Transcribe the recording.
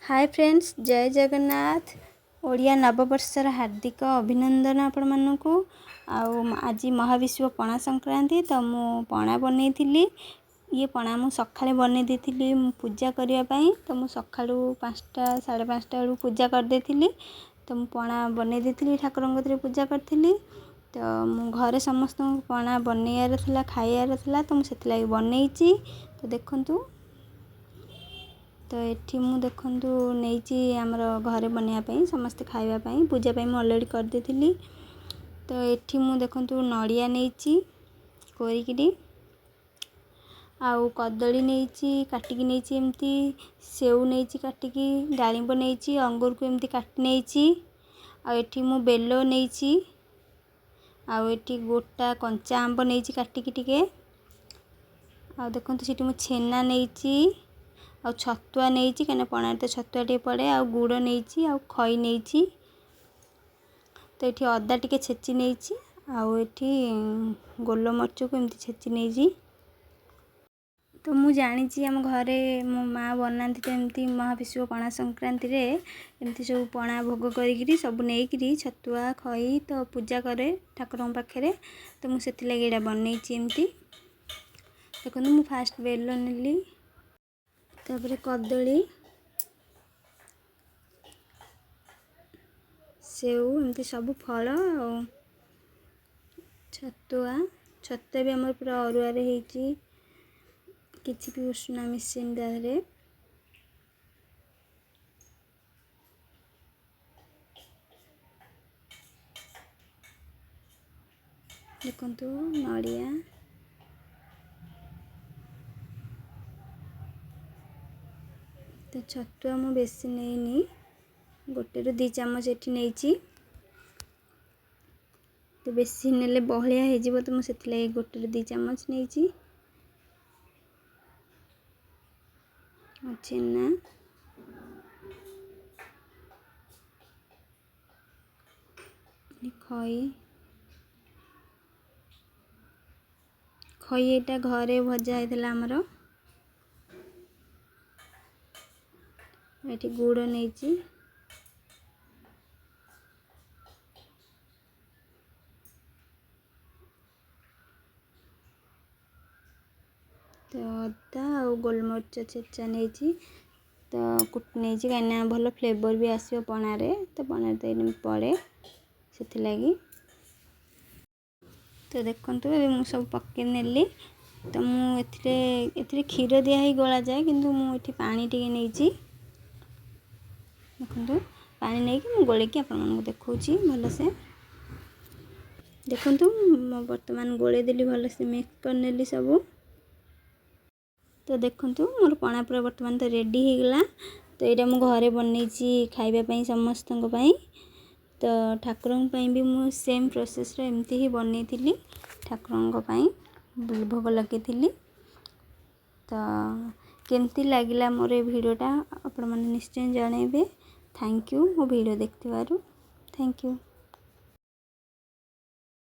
ହାଏ friends, ଜୟ ଜଗନ୍ନାଥ। ଓଡ଼ିଆ ନବବର୍ଷର ହାର୍ଦ୍ଦିକ ଅଭିନନ୍ଦନ ଆପଣମାନଙ୍କୁ। ଆଉ ଆଜି ମହାବିଷୁବ ପଣା ସଂକ୍ରାନ୍ତି, ତ ମୁଁ ପଣା ବନେଇଥିଲି। ଇଏ ପଣା ମୁଁ ସକାଳେ ବନେଇ ଦେଇଥିଲି ମୁଁ ପୂଜା କରିବା ପାଇଁ। ତ ମୁଁ ସକାଳୁ 5ଟା 5:30 ବେଳକୁ ପୂଜା କରିଦେଇଥିଲି। ତ ମୁଁ ପଣା ବନେଇ ଦେଇଥିଲି, ଠାକୁରଙ୍କ କତିରେ ପୂଜା କରିଥିଲି। ତ ମୁଁ ଘରେ ସମସ୍ତଙ୍କୁ ପଣା ବନେଇବାର ଥିଲା, ଖାଇବାର ଥିଲା, ତ ମୁଁ ସେଥିଲାଗି ବନେଇଛି। ତ ଦେଖନ୍ତୁ, ତ ଏଠି ମୁଁ ଦେଖନ୍ତୁ ନେଇଛି ଆମର ଘରେ ବନେଇବା ପାଇଁ, ସମସ୍ତେ ଖାଇବା ପାଇଁ। ପୂଜା ପାଇଁ ମୁଁ ଅଲରେଡ଼ି କରିଦେଇଥିଲି। ତ ଏଠି ମୁଁ ଦେଖନ୍ତୁ ନଡ଼ିଆ ନେଇଛି କୋରିକିରି, ଆଉ କଦଳୀ ନେଇଛି କାଟିକି ନେଇଛି ଏମିତି, ସେଉ ନେଇଛି କାଟିକି, ଡାଳିମ୍ବ ନେଇଛି, ଅଙ୍ଗୁରକୁ ଏମିତି କାଟି ନେଇଛି। ଆଉ ଏଠି ମୁଁ ବେଲ ନେଇଛି, ଆଉ ଏଠି ଗୋଟା କଞ୍ଚା ଆମ୍ବ ନେଇଛି କାଟିକି ଟିକେ। ଆଉ ଦେଖନ୍ତୁ ସେଠି ମୁଁ ଛେନା ନେଇଛି ଆଉ ଛତୁଆ ନେଇଛି, କାହିଁକିନା ପଣାରେ ତ ଛତୁଆ ଟିକେ ପଡ଼େ। ଆଉ ଗୁଡ଼ ନେଇଛି ଆଉ ଖଇ ନେଇଛି। ତ ଏଠି ଅଦା ଟିକେ ଛେଚି ନେଇଛି, ଆଉ ଏଠି ଗୋଲମରିଚକୁ ଏମିତି ଛେଚି ନେଇଛି। ତ ମୁଁ ଜାଣିଛି ଆମ ଘରେ ମୋ ମା' ବନାନ୍ତି, ତ ଏମିତି ମହାବିଷୁବ ପଣା ସଂକ୍ରାନ୍ତିରେ ଏମିତି ସବୁ ପଣା ଭୋଗ କରିକିରି ସବୁ ନେଇକିରି ଛତୁଆ ଖଇ ତ ପୂଜା କରେ ଠାକୁରଙ୍କ ପାଖରେ। ତ ମୁଁ ସେଥିଲାଗି ଏଇଟା ବନେଇଛି ଏମିତି। ଦେଖନ୍ତୁ, ମୁଁ ଫାଷ୍ଟ ବେଲ ନେଲି, ତାପରେ କଦଳୀ, ସେଉ, ଏମିତି ସବୁ ଫଳ ଆଉ ଛତୁଆ। ଛତୁଆ ବି ଆମର ପୁରା ଅରୁଆରେ ହେଇଛି, କିଛି ବି ଉଷୁନା ମିଶିନି ତା ଦେହରେ। ଦେଖନ୍ତୁ, ନଡ଼ିଆ, ତ ଛତୁଆ ମୁଁ ବେଶୀ ନେଇନି, 1ରୁ 2 ଚାମଚ ଏଠି ନେଇଛି। ତ ବେଶୀ ନେଲେ ବହଳିଆ ହେଇଯିବ, ତ ମୁଁ ସେଥିଲାଗି 1ରୁ 2 ଚାମଚ ନେଇଛି। ଆଉ ଛେନା, ଖଇ। ଖଇ ଏଇଟା ଘରେ ଭଜା ହେଇଥିଲା ଆମର। ଏଠି ଗୁଡ଼ ନେଇଛି। ତ ଅଦା ଆଉ ଗୋଲମରିଚ ଛେଚା ନେଇଛି, ତ କୁଟି ନେଇଛି, କାହିଁକିନା ଭଲ ଫ୍ଲେଭର୍ ବି ଆସିବ ପଣାରେ। ତ ପଣାରେ ତ ଏମିତି ପଡ଼େ, ସେଥିଲାଗି। ତ ଦେଖନ୍ତୁ, ଏବେ ମୁଁ ସବୁ ପକେଇ ନେଲି। ତ ମୁଁ ଏଥିରେ କ୍ଷୀର ଦିଆ ହେଇ ଗୋଳାଯାଏ, କିନ୍ତୁ ମୁଁ ଏଠି ପାଣି ଟିକେ ନେଇଛି। ଦେଖନ୍ତୁ, ପାଣି ନେଇକି ମୁଁ ଗୋଳେଇକି ଆପଣମାନଙ୍କୁ ଦେଖାଉଛି ଭଲସେ। ଦେଖନ୍ତୁ, ମୁଁ ବର୍ତ୍ତମାନ ଗୋଳେଇ ଦେଲି, ଭଲସେ ମିକ୍ସ କରିନେଲି ସବୁ। ତ ଦେଖନ୍ତୁ, ମୋର ପଣା ପୁରା ବର୍ତ୍ତମାନ ତ ରେଡ଼ି ହେଇଗଲା। ତ ଏଇଟା ମୁଁ ଘରେ ବନେଇଛି ଖାଇବା ପାଇଁ ସମସ୍ତଙ୍କ ପାଇଁ। ତ ଠାକୁରଙ୍କ ପାଇଁ ବି ମୁଁ ସେମ୍ ପ୍ରୋସେସ୍ରେ ଏମିତି ହିଁ ବନେଇଥିଲି, ଠାକୁରଙ୍କ ପାଇଁ ଭୋଗ ଲଗେଇଥିଲି। ତ କେମିତି ଲାଗିଲା ମୋର ଏ ଭିଡ଼ିଓଟା ଆପଣମାନେ ନିଶ୍ଚୟ ଜଣାଇବେ। Thank you ମୋ ଭିଡ଼ିଓ ଦେଖିଥିବାରୁ, thank you.